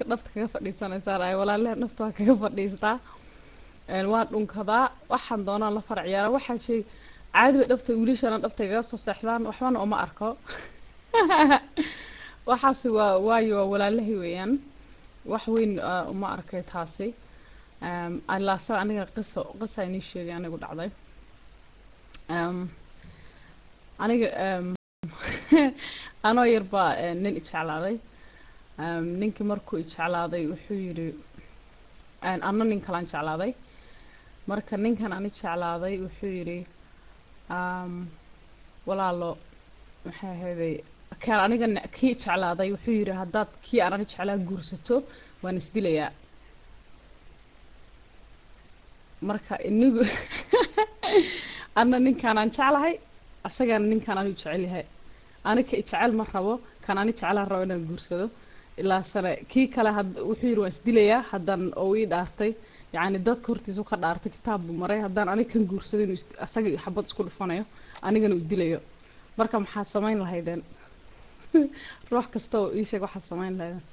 Dhafta kaga fadhiisanaysaa ay walaalaha dhafta waa kaga fadhiistaa, waan dhunkadaa, waxaan doonaan la far ciyaara, waxaa shay caadi bay dhafta wiilashana dhafta igaga soo seexdaan, waxbana uma arko waxaasi. Waa waayo waa walaalahay weeyaan, wax weyn uma arkay taasi. Ilaasa aniga qiso qisa inii sheegay anigu dhacday. Aniga anoo yar baa nin ijeclaaday. Ninkii markuu ijeclaaday wuxuu yidhi, anna nin kalaan jeclaaday. Marka ninkan ani jeclaaday wuxuu yidhi, walaalo maxay ahayday, kaan aniga kii jeclaaday wuxuu yidhi haddaad kii aan ani jeclaa guursato waan isdilayaa. Marka inigu anna ninkaan aan jeclahay, asagana ninkaan anigu jecel yahay, ani ka jecel ma rabo, kan ani jeclaan rabo inaan guursado. Ilaa sane kii kale had wuxuu yidhi waan isdilayaa haddaan, oo ii dhaartay, yacni dadka hortiisa ka dhaartay, kitaab buu maray haddaan aniga kan guursado inuu asaga xabad isku dhufanayo anigana uu dilayo. Marka maxaad samayn lahaydeen? Ruux kasta oo ii sheeg waxaad samayn lahaydeen.